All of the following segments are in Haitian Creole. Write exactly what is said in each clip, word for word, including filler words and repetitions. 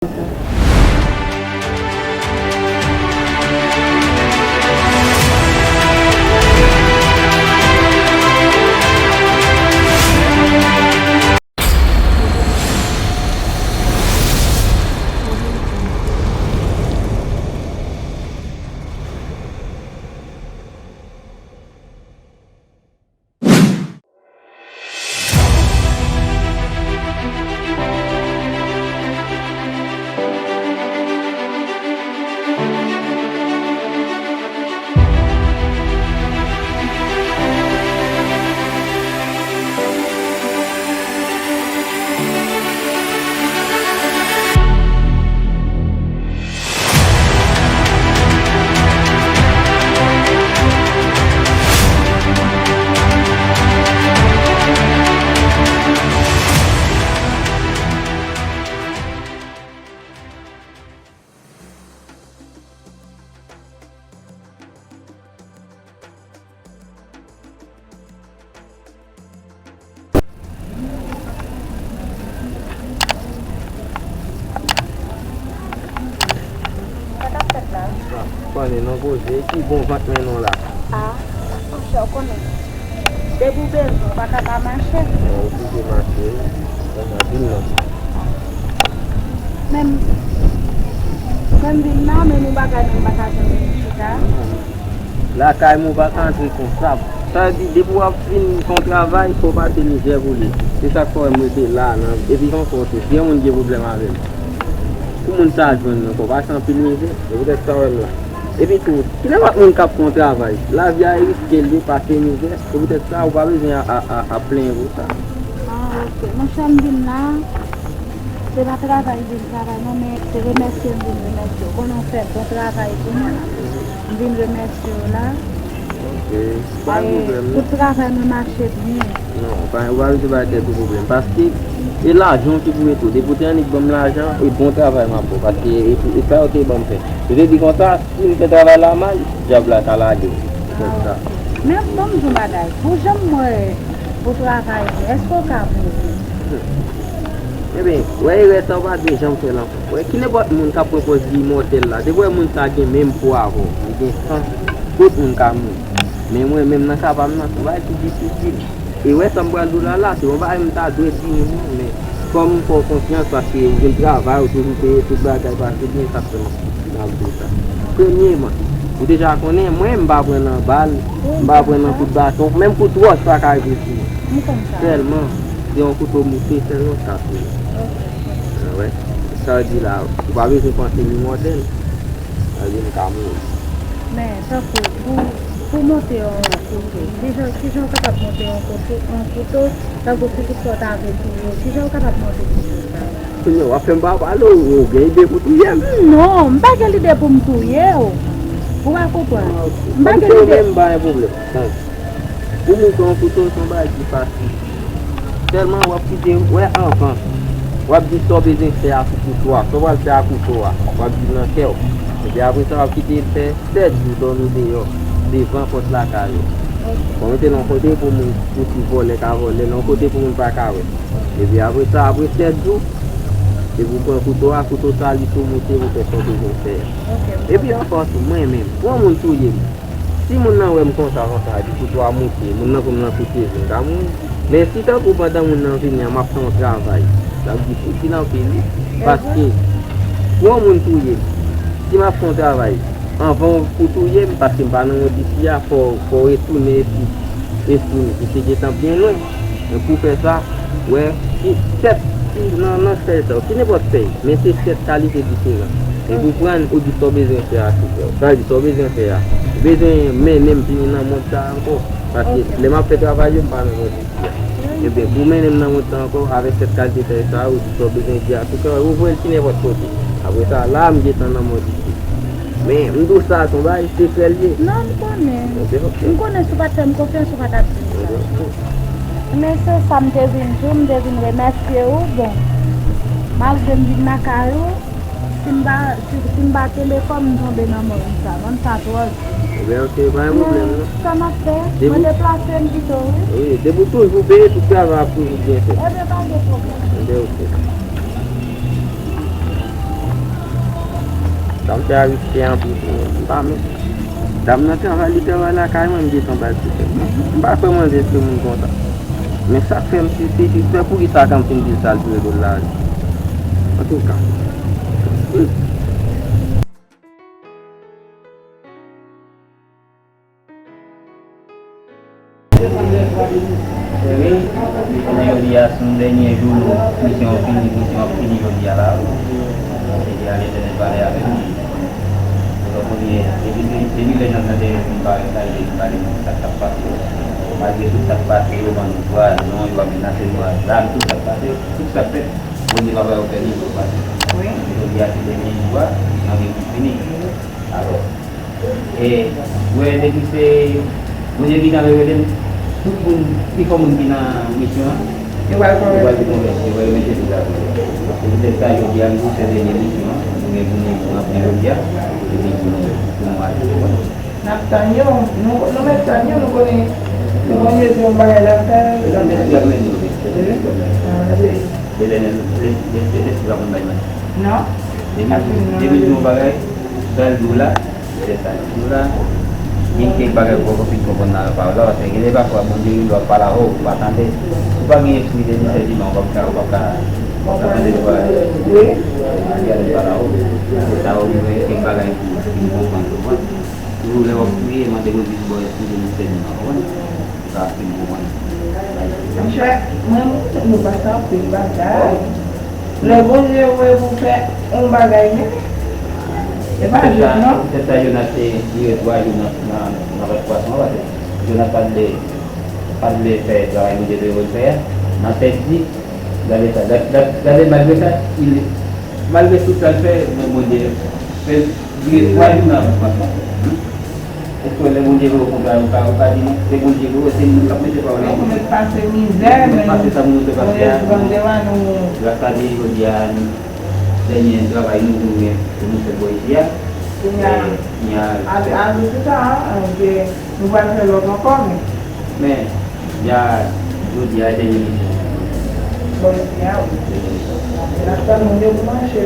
Sa k ap fèt la? Ah, konnen non poze, ki bon vant men non la. Ah, monchè, w konnen. Depi w bezwen, w pa ka pa mache. Mwen oblije mache wi. Mwen nan vil nan. Men, men m vin la, men nou bagay nou pa ka jwenn chita. Lakay mwen ou pa ka antre konsa. Sa vle di, depi w ap fin fè yon travay, fò w pase mizè pou li. Se sa k fè w wè m rete la, nan, epi ankò tou, si yon moun gen pwoblèm avè m, pou moun sa a jwenn mwen, fò w pase anpil mizè. Se poutèt sa w wè m la. Epi tou, ki nenpòt moun k ap fè yon travay, lavi a e riske l ye, pase mizè. Se poutèt sa, ou pa bezwen a, a, a, ap plenyen pou sa. Ah, ok. Monchè, m vin la. Se pa travay m vin travay non, men se remèsye m vin remèsye w. Konnen w fè bon travay pou mwen. M vin remèsye w la. Ok. Pa gen pwoblèm non. Tout travay mwen mache byen. Non, pa, ou pa bezwen bay tèt ou pwoblèm. Paske e lajan w ki pou rete w. Depi w te annik ban m lajan, e bon travay m ap ba w. Paske e, e sa yo te ban m fè. Yo te di konsa, si m fè travay la mal, dyab la ka lage m. Se konsa. Men ban m di w yon bagay. Pou jan m wè ou travay, èske w ka mouri? Ebyen, wè erè sa w pa dwe janm fè l ankò. Wè ki nenpòt moun k ap pran pòz li imòtèl la, depi w wè moun sa gen menm pwa avè w, li gen san, tout moun ka mouri. Men mwen menm nan ka pa m nan, se yon bagay ki difisil. E wè sa m pral di w la la, se yon bagay m ta dwe di moun nan, men kòm m fè w konfyans paske ou vin travay, ou toujou peye tout bagay pase byen, sa fè m ap di w sa. Premyeman, ou deja konnen, mwen m pa pran nan bal, m pa pran nan kout baton, menm kout wòch pa ka rive sou mwen. M konn sa. Sèlman, se yon kouto moute, sèlman sa touye. Ok. Ah, wè. Sa vle di la, ou pa bezwen panse m imòtèl. Sa vle di m ka mouri. Men, tankou, pou, pou monte yon kouto, kijan, kijan w kapab monte yon kouto, yon kouto, tankou si toutfwa w ta vle touye w, kijan w kapab monte kouto sa? Kounye a, w ap fè m pa pale, ou, ou gen ide pou touye m? Non, m pa gen lide pou m touye w. Ou pa konprann? Ah, ok. M pa gen lide. Menm pa gen pwoblèm. Bon. Pou moute yon kouto, se yon bagay ki fasil. Sèlman w ap kite, wè anvan, w ap di sa w bezwen fè a sou kouto a, sa w pral fè a kouto a, w ap di l nan kè w. Epi apre sa, w ap kite l fè sèt jou dòmi deyò, devan pòt lakay ou. Ok. Bon, mete l yon kote pou moun, pou ti vòlè ka vòlè l, yon kote pou moun pa ka wè. Epi apre sa, apre sèt jou, epi w pran kouto a, kouto sa li sou moute pou fè sa w bezwen fè a. Ok, m konprann. Epi ankò tou, mwen menm, pou yon moun touye m, si moun nan wè m konsa, konsa, epi kouto a moute, moun nan konn nan koute vin ka mouri. Men si tankou pandan moun nan vini an, m ap fè yon travay, l ap difisil anpil wi. Paske, pou yon moun touye m, si m ap fè yon travay, anvan w pou touye m, paske m pa nan mond isi a, fò, fò w retounen epi, epi, epi se gentan byen lwen. Men pou fè sa, wè, ki sèt, ki nan, nan fèy sa yo, ki nenpòt fèy, men se sèt kalite diferan. Epi w pran l, ou di sa w bezwen fè a sou kè w. Sa vle di sa w bezwen fè a. Ou bezwen mennen m vini nan mond sa a ankò. Paske lè m ap fè travay yo, m pa nan mond isi a. Ebyen, pou w mennen m nan mond sa a ankò, avèk sèt kalite fèy sa a, ou di sa w bezwen di a sou kè w, ou voye l ki nenpòt kote. Apre sa, la a m gentan nan mond isi. Men, m di w sa, se yon bagay sekrè l ye. Non, m konnen. Ebyen, ok. M konnen si w pa t fè m konfyans, ou pa t ap di m sa. Ebyen, ok. Men se sa m te vin di w, m te vin remèsye w. Bon, malgre m vin lakay ou, si m pa, si, si m pa kenbe kò m, m tonbe nan mòn sa. Mòn sa twò di. Ebyen, ok, pa gen pwoblèm, non. Men sa m ap fè, mwen deplase m pito, wi. Wi, depi w toujou peye, tout travay ap toujou byen fèt. Ebyen, pa gen pwoblèm. Ebyen, ok. Sa m te arete anpil pou mwen. M pa menm. Dam nan travay, li travay lakay mwen, m desann bay pou tèt mwen. M pa kwè mwen vle se moun konsa. Men sa k fè m sisye, se poukisa kan m fin di l sa, l vire do l lari. Antouka. Wi, jounen jodi a, se yon dènye jou, misyon an fini, misyon an fini jodi a la. Se di a Letènèl pale avè m. Depi, depi lè nèg nan te vin pale, sa, li te vin pale m sa k t ap pase. Malgre tout sa k pase, yo ban nou dwa, non, yo ap menase nou ak zam, tout sa k pase, tout sa k fèt, Bondye pa bay yo pèmi pou yo pase. Wi. Jodi a, se dènye jou a, misyon an gen pou fini. Alò, e, ou wè depi se Bondye ki nan revele m, tout moun, pifò moun ki nan misyon an, yo pral konvèti, yo pral mete sou zafè. Se poutèt sa, jodi a, nou se dènye misyon an, nou gen pou nou ranpli jodi a, epi pou nou, pou nou mache. N ap tann yo, nou, nou mèt tann yo, nou konnen, se Bondye di yon bagay l ap fè, l ap fè. Li ap mennen nou, wi. Ah, se Letènèl, Letènèl pa konn bay manti. Non. Depi, depi l di yon bagay, sa l di w la, se sa l di w la. Gen kèk bagay ou poko fin konprann nan pawòl la, paske gen de pafwa Bondye gen dwa pale avè w, ou pa tande. Si w pa gen espri de disèniman, ou p ap ka, ou p ap ka, ou p ap ka tande l pale. Wi. Bondye pale avè w. Se sa ou gen kèk bagay pou, pou konprann, konprann. Toujou lè w ap priye, mande Bondye pou ba w espri de disèniman, konprann? Sa fin pou mwen. Monchè, mwen, mwen, nou pase anpil bagay. Lè Bondye voye pou fè yon bagay, men, e pa jis, non? Se sa Jonas te dire twa jou nan, nan, nan vant pwason an, paske Jonas pa t vle, pa t vle fè travay Bondye te voye l fè a. Nan tèt li, gade sa, gade, gade, gade, malgre sa, il, malgre tout sa l fè, men Bondye fè l dire twa jou nan vant pwason an. Èske lè Bondye voye w konsa, ou ka, ou ka di non, se Bondye voye w, se moun k ap mete pawòl nan bouch ou. Ou mèt pase mizè, men ou mèt pase sa moun ou te pase a. Gras a Dye, jodi a, dènye travay nou, nou gen pou nou fè bò isi a. Kounye a, e, kounye a, a, a, se sa, an, ke nou pral fè lòt ankò, men. Men, ya, jodi a, dènye misyon. Bò isi a, wi. Dènye misyon. N ap tann moun yo pou mache.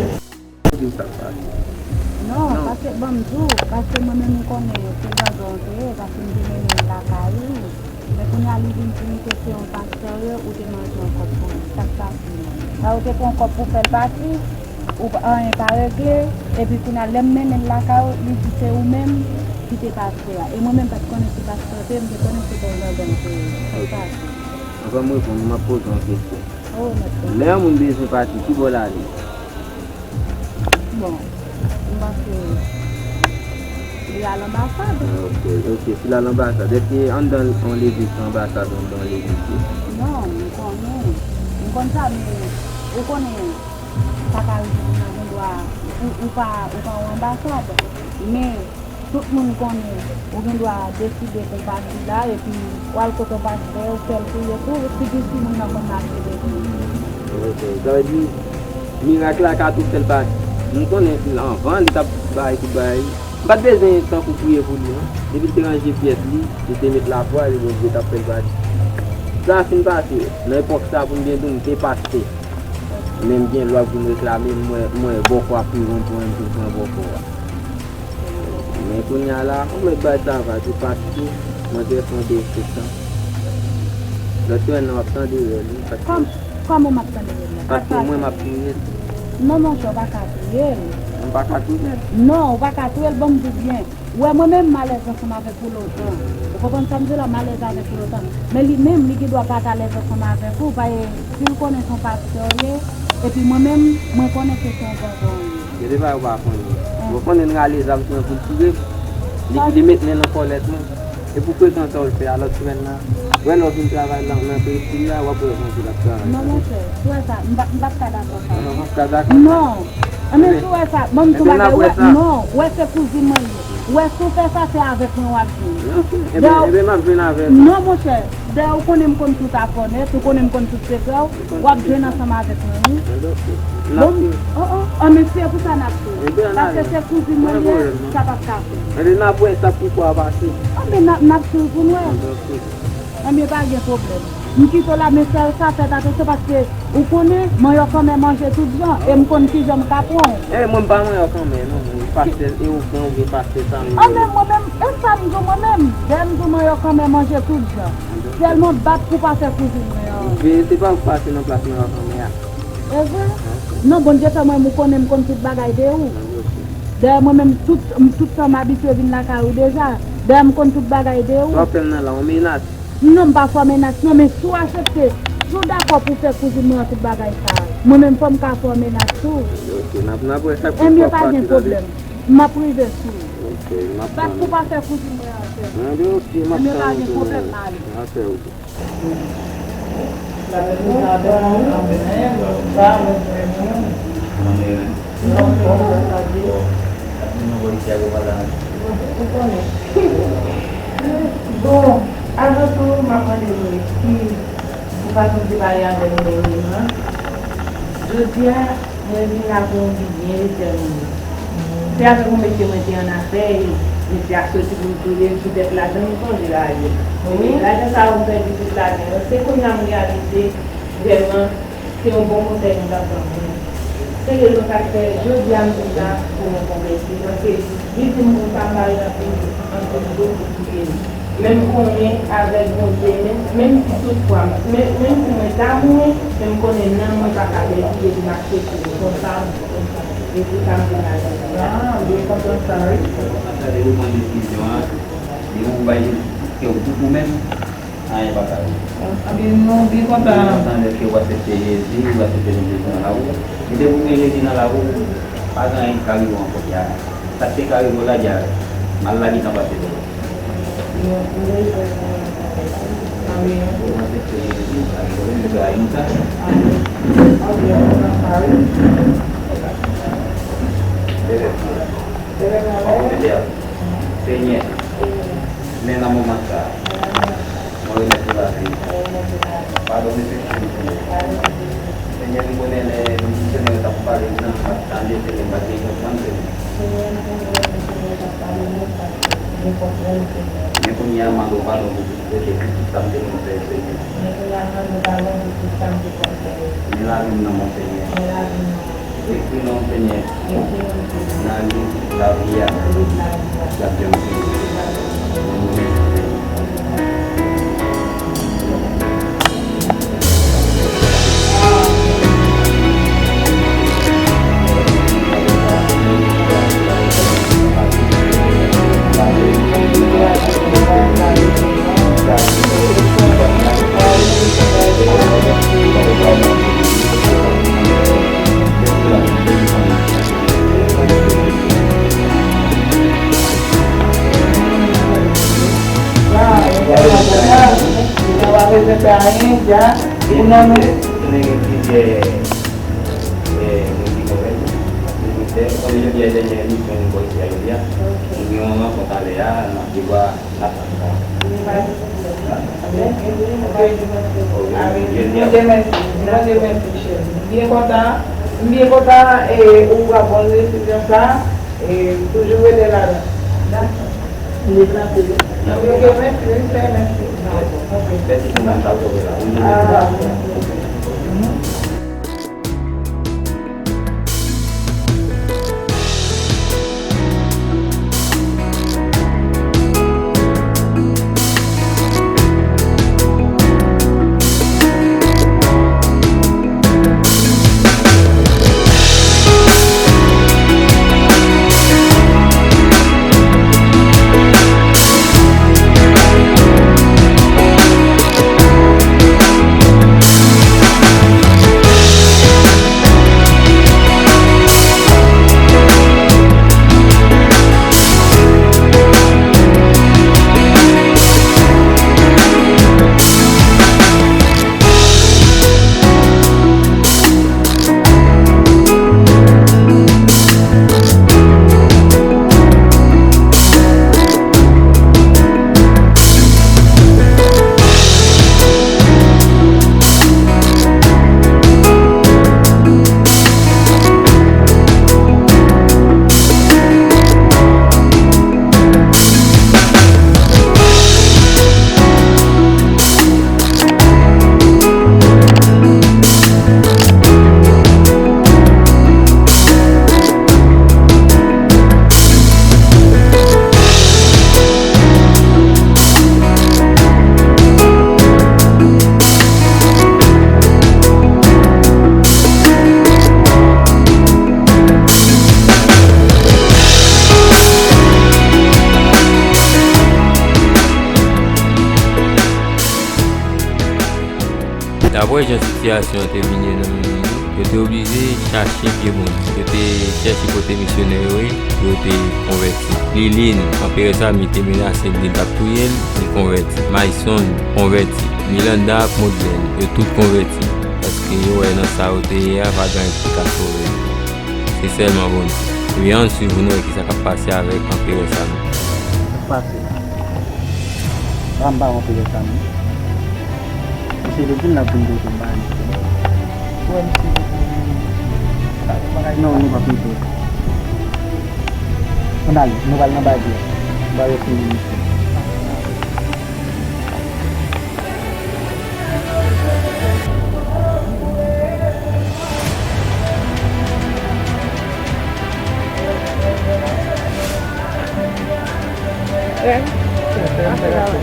Di w sa k pase. Non, paske, ban m di w, paske mwen menm m konnen se zanzan w te ye, paske m te mennen l lakay ou. Men kounye a li vin di m ke se yon pastè w ye, ou te manje yon kòb pou li. Sa k pase menm? Sa ou te pran yon kòb pou fè l pati, ou pa, anyen pa regle, epi kounye a lè m mennen l lakay ou, li di se ou menm ki te pastè a. E mwen menm m pa t konnen se pastè w te ye, m te konnen se bon zanzan w te ye. Sa k pase? Anvan m reponn ou, m ap poze w yon kesyon. Oh, mèt. Lè yon moun bezwen pati, ki bò l ale? Bon, m panse li al anbasad. Ok, ok, si l al anbasad. Èske anndan yon legliz se anbasad ou anndan yon legliz tou? Non, m konnen. M konn sa, men ou konnen, sa ka rive moun nan gen dwa, ou, ou pa, ou pa yon anbasad. Men, tout moun konnen ou gen dwa deside pou w pati la, epi w al kote yon pastè, ou fè l priye pou ou, si gen timoun nan konn mache depi. Ok, sa vle di, mirak la ka tou fè l pati. M konnen anvan, li t ap bay tout bagay. M pa t bezwen tankou priye pou li, non. Depi l te ranje pyès li, li te met lafwa, epi Bondye t ap fè l pati. Sa fin pase, nan epòk sa, pou m byen di w, m te pastè. Men m gen lwa pou m reklame, m wè, m wè bòkò ap pi ron pou mwen, m fin pran bòkò a. Men kounye a la, ou mèt bay travay pou pati, manje fon de sou tan. Lòt semèn nan w ap tande rèl, wi. Kòm, kòman m ap tande rèl la? Paske mwen m ap touye l. Non, monchè, w pa ka touye l. Mwen pa ka touye l? Non, w pa ka touye l, ban m di w byen. Ou wè, mwen menm, m alèz ansanm avèk ou lontan. Ou konprann sa m di w la, m alèz avèk ou lontan. Men li menm, li gen dwa pa t alèz ansanm avèk ou, paske si l konnen se yon pastè w ye, epi mwen menm, mwen konnen ke se yon zanzan w ye. Gen de bagay ou pa konnen. Mwen konnen l rale zam sou mwen pou l touye m. Li, li met men nan kòlèt mwen. E pou prezans ou l fè a lòt semèn nan. Wè lè w vin travay nan, nan peristil la, w ap wè jan l ap travay. Non, monchè, ou wè sa, m pa, m p ap ka dakò sa. Non, w p ap ka dakò sa. Non. Anben, si w wè sa, ban m di w bagay, non, wè se kouzin mwen li ye. Wè si w fè sa, se avèk mwen w ap jwenn. Ebyen, ebyen, m ap jwenn avèk ou. Non, monchè, dayè ou konnen m konn tout afè w nèt, ou konnen m konn tout sekrè w, w ap jwenn ansanm avèk mwen, wi. Bon, oh, oh, oh, men se pou sa n ap jwenn. Paske se kouzin mwen li ye, sa p ap ka fèt. Ebyen, n ap wè sa pou fwa pase. Anben, n ap, n ap swiv pou n wè. Anben, pa gen pwoblèm. M kite w la, men sèl sa, fè atansyon paske ou konnen, manyòk anmè manje tout jan, e m konn kijan m ka pran w. E mwen m pa manyòk anmè non, mwen pastè e ou gen ou gen pastè sa m An men mwen menm, e sa m di w mwen menm, dèyè m di w manyòk anmè manje tout jan. Sèlman bat pou pa fè kouzin mwen an. Veye se pa ou k pase nan plas manyòk anmè a. E vre? Non, Bondye fè mwen, ou konnen m konn tout bagay de ou. Dayè mwen menm, tout, m, tout tan m abitye vin lakay ou deja. Dayè m konn tout bagay de ou. Sa w ap fè m nan la, yon menas? Non, m pa fè w menas non, men si w aksepte, si w dakò pou w fè kouzin mwen an tout bagay sa a, mwen menm fò m ka fè w menas tou. Ok, n ap, n ap wè sa k pou pase, tande. Enben pa gen pwoblèm. M ap rive sou ou. Ok, m ap tann ou. Bat pou pa fè kouzin mwen an fè. Enben ok, m ap tann ou tou. Enben pa gen pwoblèm, m ale. M ap fè ou tou. Bon, avan tou, m ap mande nou eskiz pou fason m te pale avè nou dènyèman. Jodi a, mwen vin la pou yon bi byen detèmine. Se avèk yon mesye mwen te annafè e mesye a soti pou l touye l poutèt lajan, nou sonje lajan. Wi. Lajan sa a ou pèdi tout lajan yo. Se kounye a m reyalize vrèman se yon bon konsèy nou t ap ban mwen. Se rezon sa k fè jodi a m vin la pou mwen konvèti. Paske li di m konsa m pa gen anpil, anpil dlo pou touye l. Men m konnen avèk Bondye, menm, menm si toutfwa, men, menm si mwen ta mouri, men m konnen nanm mwen pa ka dètwi epi m aksepte l konsa, konsa. E se sa m te ka di. Ah, m byen konprann sa, wi. Konsa, lè ou pran desizyon an, lè ou bay Jezi tout kè w, tout ou menm, anyen pa ka rive. Anpil, nou byen kontan. Lè ou sanble ke ou aksepte Jezi, ou aksepte Jezi nan lavi w. Depi ou gen Jezi nan lavi w, pa gen anyen ki ka rive w ankò. Sa k te ka rive w la, dja mal la gentan pase deja. Senyè, men nan moman sa a, mwen remèt ou lavi m. Padone peche m, Senyè. Senyè, m konnen lè misyonè yo t ap pale, m nan m pa t tande, Senyè, m pa t gen konprann, Senyè. Men kounye a, m mande w padon pou tout peche, pou tout sa m te konn fè, Senyè. Men lavi m nan men w, Senyè. Ekri non m, Senyè, nan liv lavi a. Sa pa bezwen fè anyen, dja. Ou nan men. Konnen gen plizyè, eh, moun ki konvèti, moun ki fè. Konnen jodi a dènyè emisyon nou bò isi a jodi a. Nou gen yon rankont talè a, n ap devwa, n ap. Bondye mèsi, Bondye mèsi, cheri. M byen kontan, m byen kontan, eh, ou pran bon desizyon sa. E toujou rete ladan. Dakò. Li plante wi. Ok, mèsi wi, sè, mèsi. Dakò, ok. Mèsi pou moun sa w sove la. Ah, mèsi. Wè jan sitiyasyon an te vin ye nan men nou, yo te oblije chache pye Bondye. Yo te chèche kote misyonè yo ye pou yo te konvèti. Lilin, anperè Sami te menase l, di l t ap touye l, li konvèti. Mayson konvèti. Milanda ak Modlèn, yo tout konvèti. Paske yo wè nan sa yo te ye a, pa gen anyen ki ka sove yo. Se sèlman Bondye. Ebyen, ann swiv pou nou wè kisa k ap pase avèk anperè Sami. Sa k pase? Sa m pa wè anperè Sami. Misye te di l l ap vin kote m, pa misye. Ou wè misye te di sa, bagay. Non, nou p ap rete. Ann ale, nou pral nan baryè. Baryè fini misye. Frè m, anfè la wè.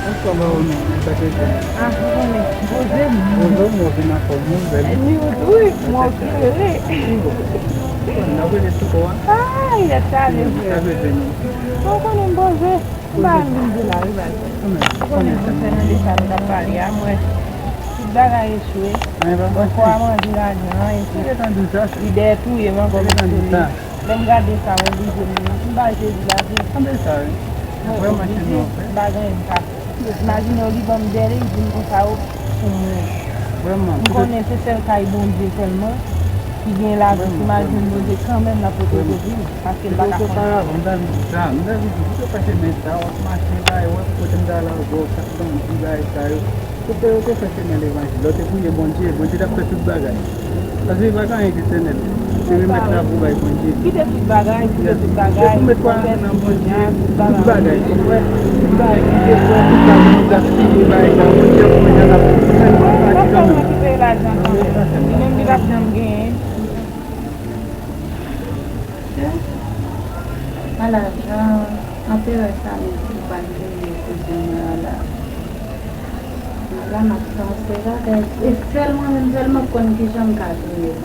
Ansanm ou menm, sa te di. Ah, ou konnen, poze m. Poze m, ou vin anfòm ou, bèl. Ni ou tou, wi, mwen ki rele. N ap rele sou kò a. Ay, yèt sa ale. Sa vle di nou. Ou konnen m poze. M pa vin di la, wi, baz. Ou konnen se nan de sa nou t ap pale a, mwen. Tout bagay echwe. Bòkò a manje lajan an, epi li dèyè touye m ankò, mesye. Lè m gade sa, m oblije, m, m ba Jezi lavi. Mwen oblije, m pa gen anyen m ka fè. Imajine w, li ban m dèyè, li di m konsa, o, pou mwen. M konnen se sèl kay Bondye sèlman ki gen lavi, imajine Bondye kanmenm l ap pwoteje vi m, paske m pa ka konnen. Ou te, ou te fè chemen levanjil, lè w te priye Bondye, Bondye t ap fè tout bagay. Paske li pa gen anyen ki etènèl. Se remèt la pou bay Bondye. Kite tout bagay, kite tout bagay. Se pou met kwa nan Bondye, tout bagay. Tout bagay ki te fè, tout bagay ki te fè, tout bagay ki te fè, bagay sa, Bondye ap fè jan l ap fè. Li pa di kanmenm. Li menm li p ap janm genyen. Ala jan anperè Sami di l pral touye kouzin mwen an la. Ala m ap panse la, e sèl mwen menm sèlman k konn kijan m ka touye l.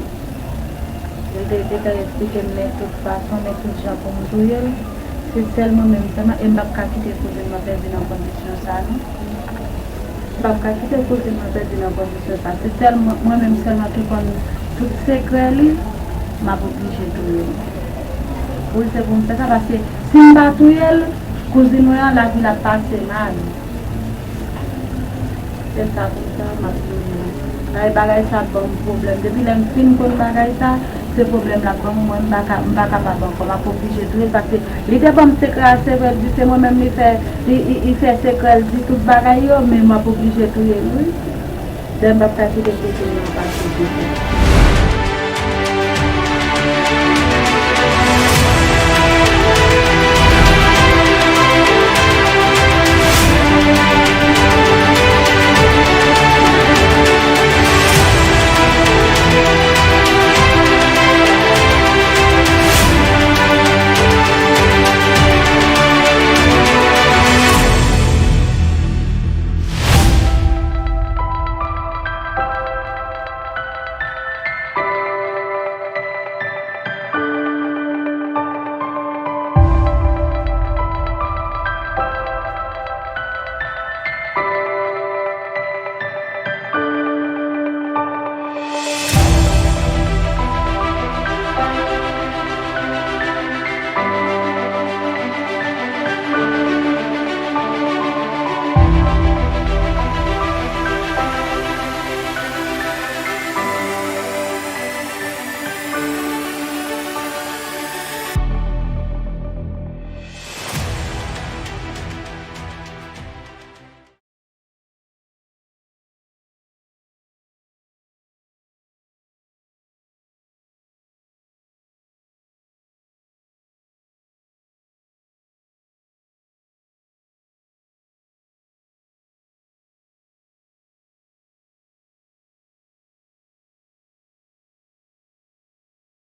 Yo te gentan eksplike m men tout fason, men tout jan pou m touye l. Se sèl mwen menm sèlman, e m p ap ka kite kouzin mwen pèdi nan kondisyon sa non. M p ap ka kite kouzin mwen pèdi nan kondisyon sa. Se sèl mwen, mwen menm sèlman ki konn tout sekrè li, m ap oblije touye l. Wi, se pou m fè sa, paske si m pa touye l, kouzin mwen an, lavi l ap pase mal. Se sa pou sa, m ap touye l. Bagay, bagay sa ap ban m pwoblèm. Depi lè m fin konn bagay sa, se pwoblèm l ap ban m, mwen m pa ka, m pa kapab ankò, m ap oblije touye l, paske li te ban m sekrè a, se vre, l di se mwen menm li fè, li, li, li fè sekrè, l di tout bagay yo, men m ap oblije touye l, wi. Dayè m p ap ka kite kouzin mwen pase kote.